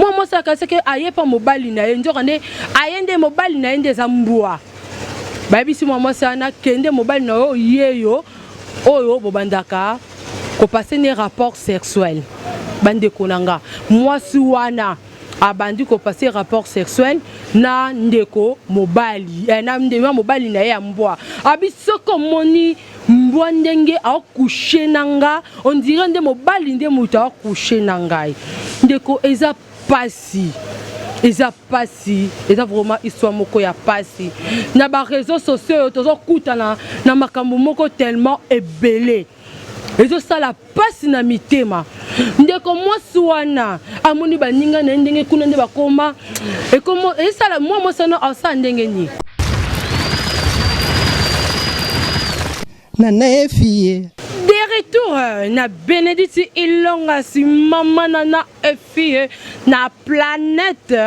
Mwa mwasi akanisaki aye mpa mobali na ye, nzoka nde aye nde mobali na ye nde eza mbwa. Bayebisi mwa mwasi wana, kende mobali na yo yeyo oyo bobandaka kopase ne rapport sexuel. Bandeko na nga, mwasi wana abandi kopase rapport sexuel na ndeko mobali eh, na ndeko mobali na ye ya mbwa. Abi soki omoni mbwa ndenge aokushe na nga, on dirait nde mobali nde moto aokushe na ngai. Ndeko, eza pasi, eza pasi, eza vraiment histoire moko ya pasi. Na ba réseaux sociaux oyo tozokutana na makambo moko tellement ebele, ezosala pasi na mitema. Ndeko mwasi wana amoni baninga na ye ndenge kuna nde bakoma, ekomo esala mwa mwasi wana asala ndenge nini? Nana Efie. De retour na Benedicte Ilonga si mama Nana Efie na planète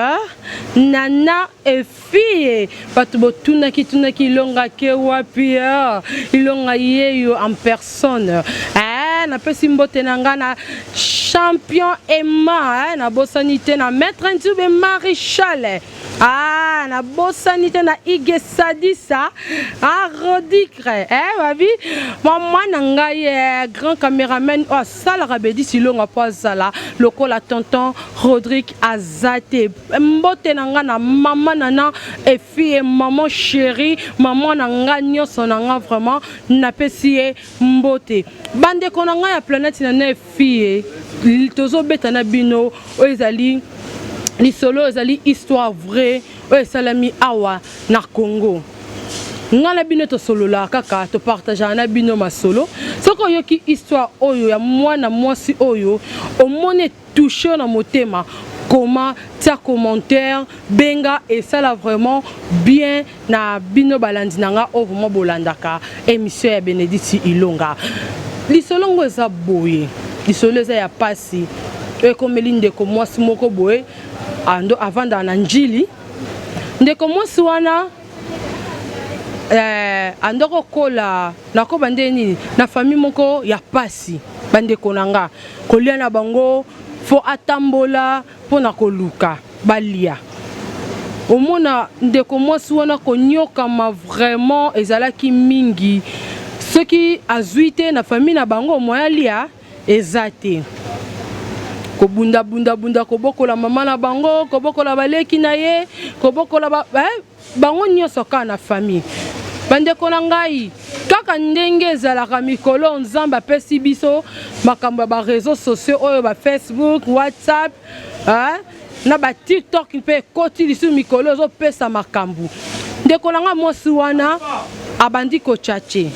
Nana Efie. Bato botunaki tunaki Ilonga ke wapi Ilonga yeyo en personne. Eh, napesi mbote na nga na champion Emma, eh, nabosani te na maître Nzube Maréchal. Ah, nabosani te na Ige Sadisa, ah, Rodicre, eh, babi, mama na ngai, eh, grand cameraman oyo asalaka Bedi Silonga po azala lokola tonton Rodrigue aza te. Mbote na nga na mama nana et fille, maman chérie, maman na nga nyonso na nga vraiment napesi ye mbote. Bandeko na nga ya planète nana et fille, tozobeta na bino oyo ezali lisolo, ezali histoire vraie oyo esalami awa na Congo. Nga na bino tosolola kaka, topartageaka na bino masolo. Soki oyoki histoire oyo ya mwana mwasi oyo, omoni touche na motema, koma, tia commentaire, benga, esala vraiment bien na bino balandi na nga oyo vraiment bolandaka émission ya Benedicte Ilonga. Lisolo ngo eza boye, lisolo eza ya pasi oyo ekomeli ndeko mwasi moko boye ando avandaka na Njili. Ndeko mwasi wana ando kokola nakoba nde nini na famille moko ya pasi. Bandeko na nga kolia na bango fo atambola mpona koluka balia. Omona ndeko mwasi wana konyokama vraiment ezalaki mingi. Soki azwi te na famille na bango moyen alia eza te. Kobunda bunda bunda, kobokola mama na bango, kobokola baleki na ye, kobokola ba, bango nyonso kaka na famille. Bandeko na ngai, kaka ndenge ezalaka mikolo Nzambe apesi biso makambo ya ba réseaux sociaux oyo ba Facebook, WhatsApp, hein, na ba TikTok mpe ekoti lisusu mikolo ezopesa makambo. Ndeko na ngai mwasi wana abandi kochache,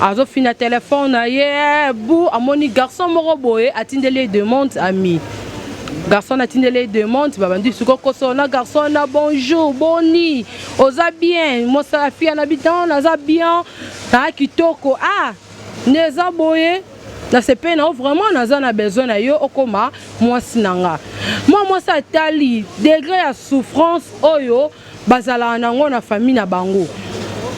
azofina telefone na ye bu amoni garçon moko boye atindeli ye demande ami. Garçon atindeli ye demande, babandi siko kosola na garçon na bonjour, boni, oza bien, mosala fille na bitan naza bien, na kitoko, ah nde eza boye nasepeli na yo vraiment, naza na besoin na yo okoma mwasi na nga. Mwa mwasi atali degré ya souffrance oyo bazalaka nango na famille na bango,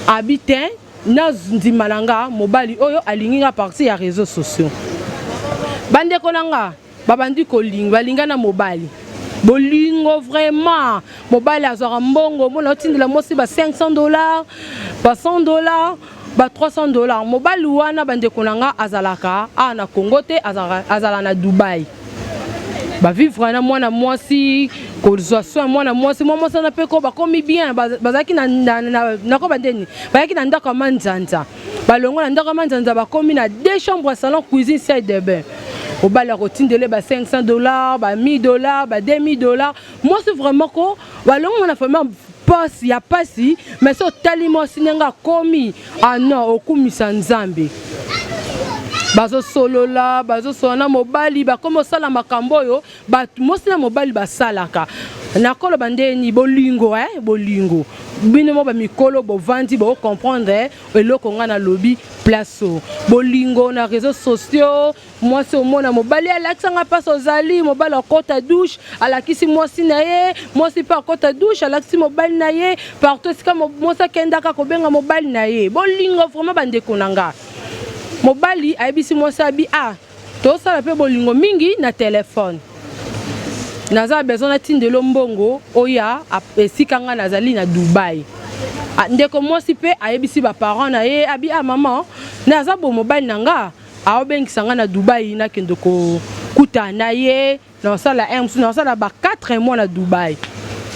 abi te na ndima na nga mobali oyo alingi nga partir ya réseaux sociaux. Bandeko na nga babandi kolinga, balinga na mobali bolingo vraiment. Mobali azwaka mbongo, mona otindela mwasi ba 500 $, ba 100 $, ba 300 $. Mobali wana, bandeko na nga, azalaka awa na Congo te, azala na Dubai. Bavivre na mwana mwasi, kozwa soin mwana mwasi. Mwa mwasi wana mpe ko bakomi bien, bazalaki nakoba ndeni, bayaki na ndako ya manzanza, balongo na ndako ya manzanza, bakomi na deux chambres, salon, cuisine, salle de bain. Mobali akotindele ba 500 $, ba 1000 $, ba 2000 $. Mwasi vraiment ko balongo na famille pasi ya pasi, mais so otali mwasi ndenge akomi, ah non, okumisa Nzambe. Bazosolola, bazosolola na mobali, bakomi osala makambo oyo bato mwasi na mobali basalaka. Nakoloba ndeni bolingo, bolingo bino mo bamikolo bovandi bocomprendre eloko nga nalobi place oyo bolingo na réseaux sociaux. Mwasi omona mobali alakisanga mpasi, ozali mobali akɔta douche alakisi mwasi na ye, mwasi mpe akɔta douche alakisi mobali na ye. Partout esika mwasi akendaka kobenga mobali na ye. Bolingo vraiment, bandeko na nga. Mobali ayebisi mwasi abi, ah, tosala mpe bolingo mingi na telefone. Naza besoin natindelo mbongo oya esika ngai nazali na Dubai. Ndeko mwasi mpe ayebisi baparent na ye, abi: "Ah mama, naza bo mobali na nga aobengisa nga na Dubai, nakende kokutana na ye, nasala un mosusu, nasala ba 4 mois na Dubai."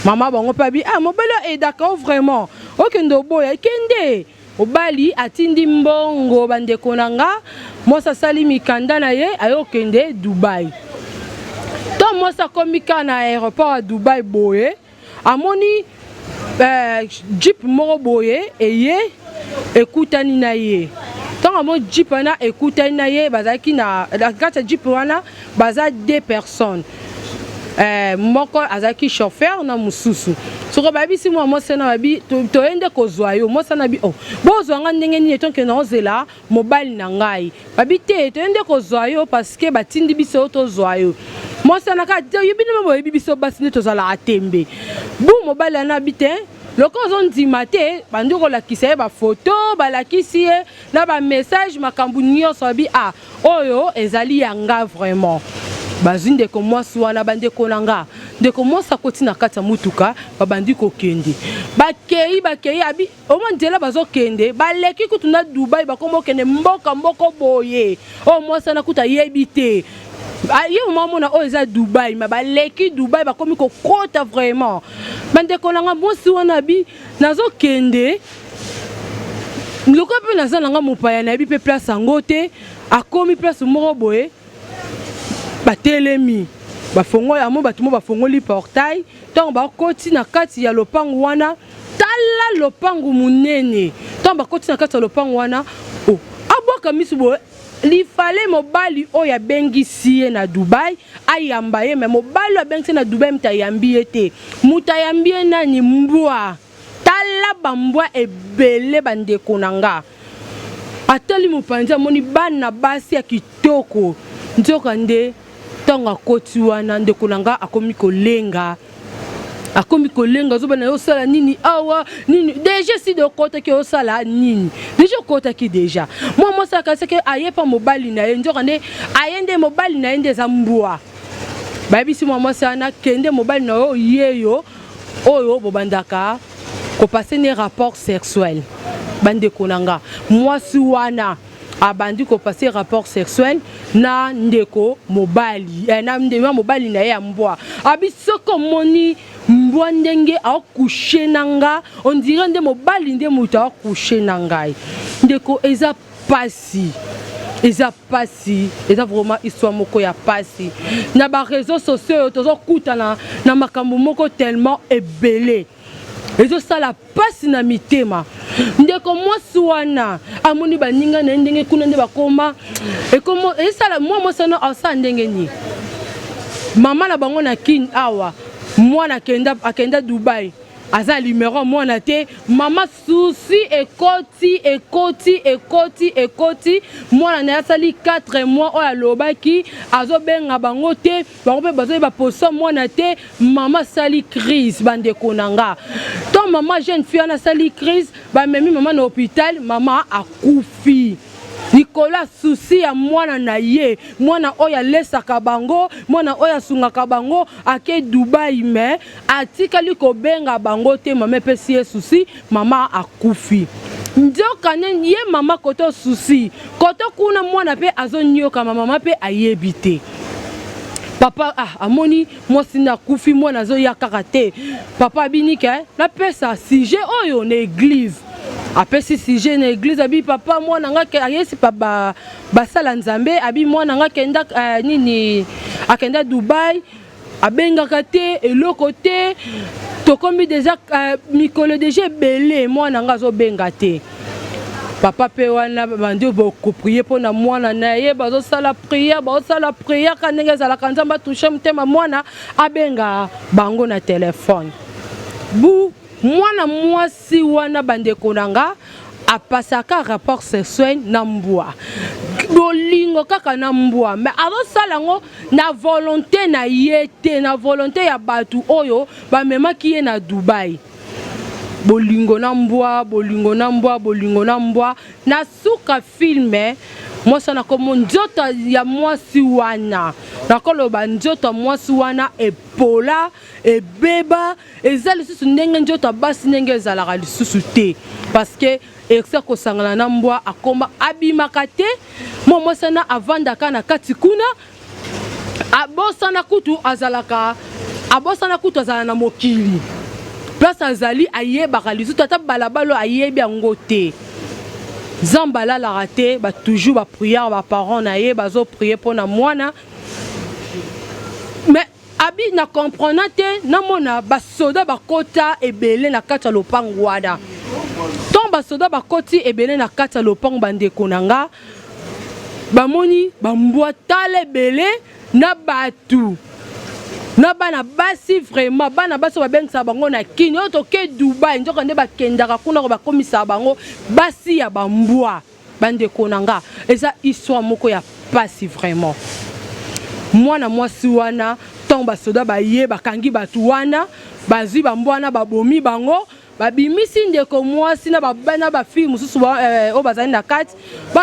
Mama bango mpe abi: "Ah, mobali oyo edaka o vraiment, okende oboya, kende." Mobali atindi mbongo, bandeko na nga. Mwasi asali mikanda na ye, ayokende Dubai. To mwasi akomi kaka na aéroport ya Dubai boye, amoni jeep moko boye eye ekutani na ye. Ntango amoni jeep wana ekutani na ye, bazalaki na kati ya jeep wana, baza deux personnes, moko azalaki chauffeur na mosusu. Soko bayebisi mwa mwasi wana, babi: "Toye nde kozwa yo." Mwasi wana bi: "Oh, bozwa nga ndenge nini? Tonkende ozela mobali na ngai." Babi: "Te, toye nde kozwa yo parce que batindi biso oyo tozwa yo." Mwasi wana kaka yobi nde boyebi biso basi nde tozalaka tembe. Bu mobali wana abi: "Te, loko ozondima te." Bandi kolakisa ye bafoto, balakisi ye na bamessage, makambo nyonso. Abi: "Ah, oyo ezali ya nga vraiment." Bazwi ndeko mwasi wana, bandeko na nga. Ndeko mwasi akoti na kati ya mutuka, babandi kokende. Bakei, bakei, abi omwa nzela bazokende, baleki kutu na Dubai, bakoma okende mboka moko boye oyo mwasi wana kutu ayebi te. Ye mama amona oyo eza Dubai, ma baleki Dubai, bakomi kokota. Vraiment, bandeko na nga, mwasi wana abi: "Nazokende lokola mpe naza na nga mopaya, nayebi mpe place yango te." Akomi place moko boye, batelemi, bafongoli yango, bato mo bafongoli portail. Ntango bakoti na kati ya lopango wana, tala lopango monene. Ntango bakoti na kati ya lopango wana, oh, abwaka miso boye, lifale mobali oyo abengisi ye na Dubai ayamba ye. Me mobali oyo abengisi ye na Dubai, moto ayambi ye te. Moto ayambi ye nani? Mbwa. Tala bambwa ebele, bandeko na nga. Atali mopanzi, amoni bana basi ya kitoko. Nzoka nde ntango akoti wana, ndeko na nga akomi kolenga, akomi kolenga, azobana: "Osala nini awa? Nini déjà side okɔtaki? Osala nini déjà? Okɔtaki déjà." Mwa mwasi akanisaki aye mpa mobali na ye, nzoka nde aye nde mobali na ye nde eza mbwa. Bayebisi mwa mwasi wana: "Kende, mobali na yo ye yo oyo bobandaka kopasser ne rapport sexuel." Bandeko na nga, mwasi wana abandi kopasser rapport sexuel na ndeko mobali, na ndeko mobali na ye ya mbwa. Abi: "Soki omoni mbwa ndenge aocoucher na nga, on dirait nde mobali nde moto aocoucher na ngai." Ndeko, eza pasi, eza pasi, eza vraiment histoire moko ya pasi. Na baréseaux sociaux oyo tozokutana na makambo moko tellement ebele, ezosala mpasi na mitema. Ndeko mwasi wana amoni baninga na ye ndenge kuna nde bakoma, esala mwa mwasi wana asala ndenge nini? Mama na bango na Kine awa, mwana akenda Dubai, aza numero mwana te. Mama souci ekoti, ekoti, ekoti, ekoti. Mwana na ye asali 4 mois oyo alobaki, azobenga bango te, bango mpe bazoyeba poso mwana te. Mama asali crise, bandeko na nga. To mama jeune fille wana asali crise, bamemi mama na hôpital, mama akufi likolo ya souci ya mwana na ye. Mwana oyo alesaka bango, mwana oyo asungaka bango, ake Dubai me atikali kobenga bango te. Mama epesi ye souci, mama akufi. Nzoka nde ye mama koto souci koto kuna, mwana mpe azonyokama, mama mpe ayebi te. Papa, ah, amoni mwasi nde akufi, mwana azoya kaka te. Papa abini ke napesa sujet oyo na église. Apesi sujet na église, abi: "Papa, mwana nga." Ayesi pa basala Nzambe, abi: "Mwana nga akenda nini, akenda Dubai, abengaka te, eloko te. Tokomi déjà mikolo déjà ebele, mwana nga azobenga te." Papa mpe wana bandi bokoprier mpona mwana na ye, bazosala prière, bazosala prière ka ndenge ezalaka, Nzambe atoucher motema mwana, abenga bango na telefone. Bu mwana mwasi wana, bandeko na nga, apasaka rapport sexuel na mbwa, bolingo kaka na mbwa, me azosala yango na volonté na ye te, na volonté ya bato oyo bamemaki ye na Dubai. Bolingo na mbwa, bolingo na mbwa, bolingo na mbwa. Na suka film, mwasi wana komo nzoto ya mwasi wana, nakoloba nzoto ya mwasi wana. Epola, ebeba, eza lisusu ndenge nzoto ya basi ndenge ezalaka lisusu te, parce que Erse kosangana na mbwa, akoma abimaka te. Mwa mwasi wana avandaka na kati kuna, abosana kutu azalaka, abosana kutu azala na mokili. Place azali, ayebaka lisusu ata balabala oyo ayebi yango te. Nzambe alalaka te. Batoujours baprière, baparent na ye bazoprier mpo na mwana. Mais abi na comprendre te, namona basoda bakota ebele na kati ya lopango wana. Ntongo basoda bakoti ebele na kati ya lopango, bandeko na nga, bamoni bambwa tala ebele na bato na bana basi. Vraiment, bana basi oyo babengisaka bango na Kini oyo toke Dubai, nzoka nde bakendaka kuna ko bakomisaka bango basi ya bambwa. Bandeko na nga, eza histoire moko ya pasi vraiment. Mwana mwasi wana, ntango basoda baye, bakangi bato wana, bazwi bambwa wana, babomi bango, babimisi ndeko mwasi na bana, bafille mosusu oyo bazali na kati,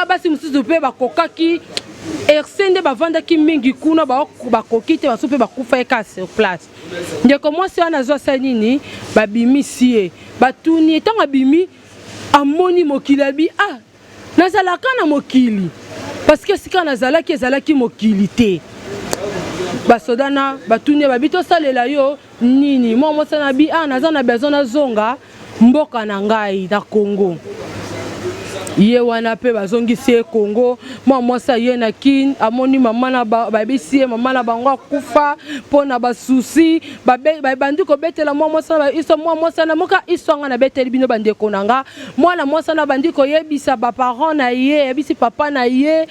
basi mosusu mpe bakokaki rc nde bavandaki mingi kuna, bakoki te, basusu mpe bakufa ye kaka sur place. Ndeko mwasi wana azwa asali nini? Babimisi ye, batuni ye. Ntango abimi, amoni mokili, abi: "Ah, nazalaka na mokili, parce que esika nazalaki ezalaki mokili te." Basoda na batuni ye, babi: "Tosalela yo nini?" Mwa mwasi na bi: "Ah, naza na besoin nazonga mboka na ngai na Congo." Ye wana mpe bazongisi ye Congo. Mwa mwasi aye na Kine, amoni mama na bayebisi ye mama na bango akufa mpo na basusi. Babandi kobetela mwa mwasi na baiso. Mwa mwasi na moka iso anga nabeteli bino, bandeko na nga. Mwana mwasi wana bandi koyebisa baparent na ye, ayebisi papa na ye.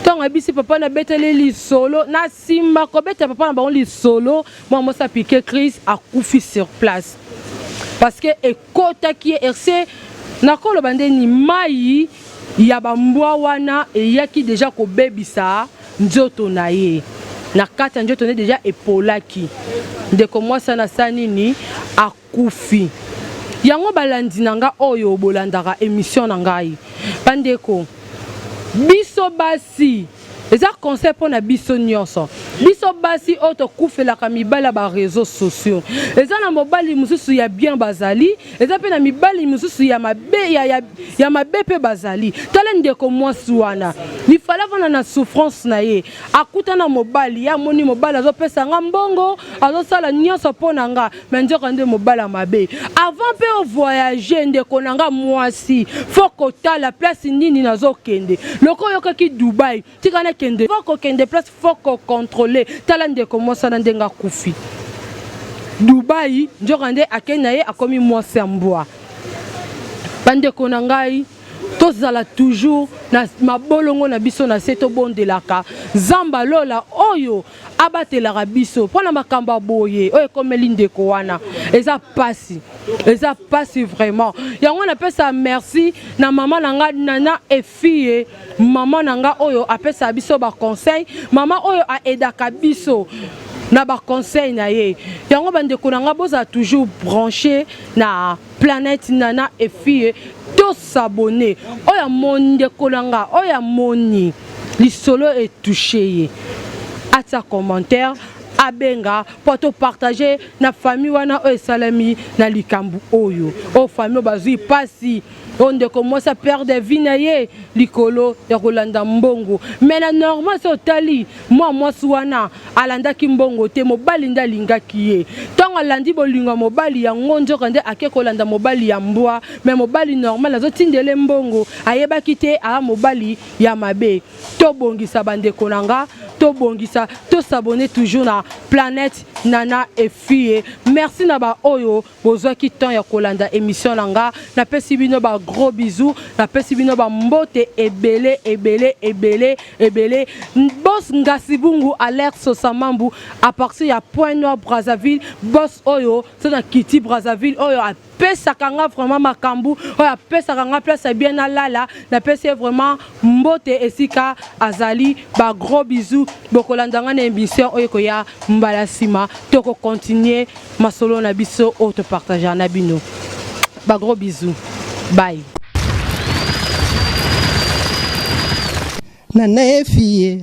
Ntango ayebisi papa, nabeteli lisolo, na nsima kobetela papa na bango lisolo, mwana mwasi apiquer crise, akufi sur place, parce que ekotaki ye rc. Nakoloba ndeni mai ya bambwa wana eyaki déjà kobebisa nzoto na ye. Na kati ya nzoto nde déjà epolaki. Ndeko mwasi wana asala nini? Akufi. Yango, balandi na nga oyo bolandaka émission na ngai, bandeko, biso basi, eza conseil mpo na biso nyonso, biso basi oyo tokufelaka mibali ya baréseaux sociaux. Eza na mobali mosusu ya bien bazali, eza mpe na mibali mosusu ya mabe, ya mabe mpe bazali. Tala ndeko mwasi wana, lifala avanda na souffrance na ye, akutana mobali, ye amoni mobali azopesa nga mbongo, azosala nyonso mpo na nga, mais nzoka nde mobali ya mabe. Avant mpe ovoyage, ndeko na nga mwasi, faut kotala place nini nazokende. Loko oyokaki Dubai, tika nakende, faut kokende place, faut kocontrôler. Tala ndeko mwasi wana ndenge akufi. Dubai, nzoka nde akei na ye, akomi mwasi ya mbwa. Bandeko na ngai, tozala toujours na mabolongo na biso na se, tobondelaka Nzambe alola oyo abatelaka biso mpo na makambo ya boye oyo ekomeli ndeko wana. Eza pasi, eza pasi vraiment. Yango napesa merci na mama na nga Nana Efie, mama na nga oyo apesaka biso baconseil, mama oyo aaidaka biso na baconseil na ye. Yango, bandeko na nga, bozala toujours branché na Planète Nana Efie, tos'abonner. Oyo amoni, ndeko na nga oyo amoni lisolo etoucher ye, atia commentaire, abenga mpo topartager na famille wana oyo esalemi na likambo oyo. Oyo famille oyo bazwi mpasi, oyo ndeko mwasi aperdre vie na ye likolo ya kolanda mbongo. Mais na normal, so otali mwa mwasi wana, alandaki mbongo te, mobali nde alingaki ye. Ntango alandi bolingo ya mobali yango, nzoka nde ake kolanda mobali ya mbwa. Mais mobali normal azotindele mbongo, ayebaki te aa mobali ya mabe. Tobongisa, bandeko na nga, tobongisa, tos'abonner toujours na Planète Nana Efie. Merci na baoyo bozwaki temps ya kolanda émission na nga. Napesi bino bagros bisous, napesi bino bambote ebele ebele ebele ebele. Boss Ngasibungu Alerte Sosamambu, à partir ya Point Noir, Brazzaville. Boss oyo so na kiti Brazzaville, oyo apesaka nga vraiment makambo, oyo apesaka nga place ya bien nalala, napesi ye vraiment mbote esika azali. Bagros bisous. Bokolanda nga na émission oyo ekoya mbala nsima, tokocontinuer masolo na biso oyo topartager na bino. Bagros bisous, bye. Nana Efie.